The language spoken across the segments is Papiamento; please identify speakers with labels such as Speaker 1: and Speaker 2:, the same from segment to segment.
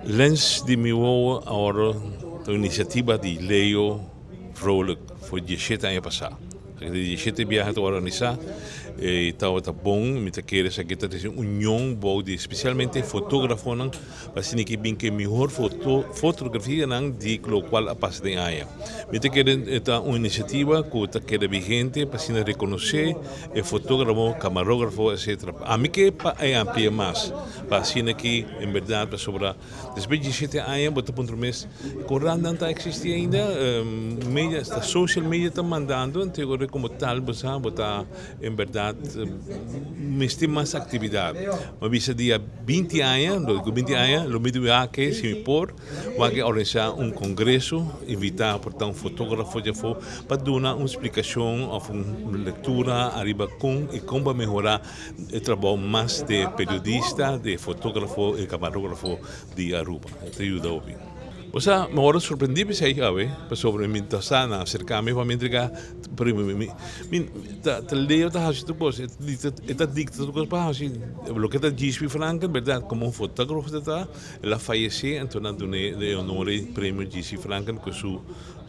Speaker 1: Lens di mi wowo awor ta un inisiativa di Leo Vrolijk for 17 aña pasá. Esaki ta di 17 biaha ta organisá i tabata bon. Mi ta kere esaki ta trese union bou di spesialmente fotógrafonan pa asina ke bin ke mihor foto fotografianan di lokual a pasa den aña. Mi ta kere e ta un inisiativa ku ta keda vigente pa asina rekonosé e fotógrafo, kamarógrafo etcetera. Ami ke pa e amplia mas pa asina ki en bèrdat pasobra despues di 17 aña bo ta puntra mes korantnan ta eksistí ainda? Media ta social media ta mandando anto ora komo tal bo sa bo ta en bèrdat mester mas aktividat. Mi a bisa dia 20 aña, lo diku 20 aña lo mi wak si mi por wak organisá un kongreso invitá por ta un fotógrafo dje afó pa duna un splikashon òf un lektura ariba kon i kon pa mehorá e trabou mas di periodista, di fotógrafo i kamarógrafo di Aruba. E ta yuda hopi. Bo sa, mi a wòrdu sorprendí p'esei awe, pasobra mi ta sa nan aserká mi pa mi entregá premio. Mi, mi ta, ta Leo ta hasi tur kos, e ta dikta tur kos pa hasi. Loke ta Djispi Franken, bèrdat, komo un fotógrafo ta ta, el a fayesé, anto nan dun'é e honor e premio Djispi Franken ku su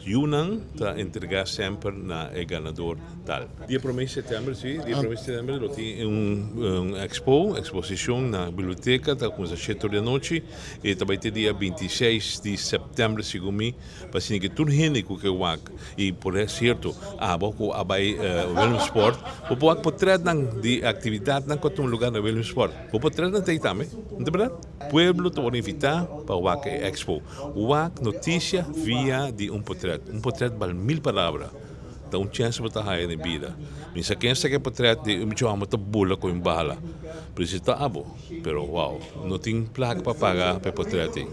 Speaker 1: yunan ta entregá semper na e ganador tal. Dia promé sètèmber, sí, dia promé sètèmber lo tin un expo, eksposishon na biblioteka, ta kuminsá shete or di anochi i ta bai te dia 26 di sèptèmber segun mi, pa asina ke tur hende ku ke wak i por sierto abo ku a bai Willemspoort bo por wak potretnan di aktividatnan ku a tuma lugá na Willemspoort, bo potretnan ta ei tambe, no ta bèrdat? Pueblo ta wòrdu invitá pa wak e expo. Wak notisia via di un potret. Un potret bal mil palabra. Ta un chèns bo ta haya den bida. Mi sa ken saka e potret di un bichi hòmber ta bula ku un bala. Pero si ta abo. Pero wow, no tin plaka pa paga pa e potret ei.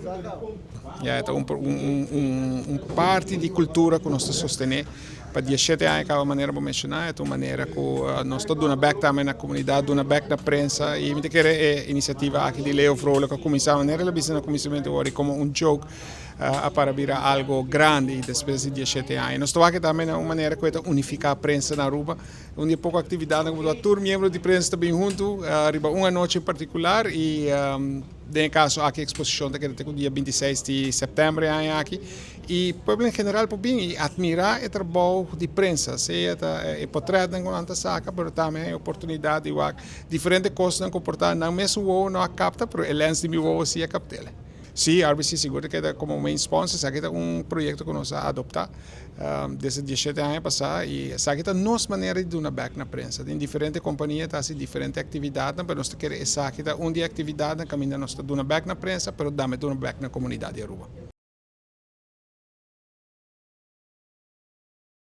Speaker 2: Ya e ta un parti di kultura ku nos ta sostené. Pa 17 aña kaba manera bo menshoná e ta un manera ku nos ta duna bèk tambe na komunidat, duna bèk na prensa i mi ta kere e inisiativa aki di Leo Vrolijk a kuminsá manera el a bisa na kuminsamentu wòrdu komo un joke a para bira algo grandi despues di 17 aña. Nos ta wak tambe na un manera ku e ta unifiká prensa na Aruba. Un di e poko aktividatnan ku bo ta wak tur miembro di prensa ta bin huntu riba un anochi en partikular i den e kaso aki eksposishon ta keda te ku dia 26 di sèptèmber e aña aki. I pueblo en general por bin i admirá e trabou di prensa, sea ta e potrètnan ku nan ta saka, pero tambe e oportunidat di wak diferente kosnan ku por ta nan mesun wowo no a kapta, pero e lèns di mi wowo si a kapt'el. Sí, RBC sigur ta keda komo main sponsor, esaki ta un proyekto ku nos a adoptá desde 17 aña pasá i esaki ta nos manera di duna bèk na prensa. Tin diferente kompania ta hasi diferente aktividatnan, pero nos ta kere esaki ta un di e aktividatnan kaminda nos ta duna bèk na prensa, pero tambe duna bèk na komunidat di Aruba.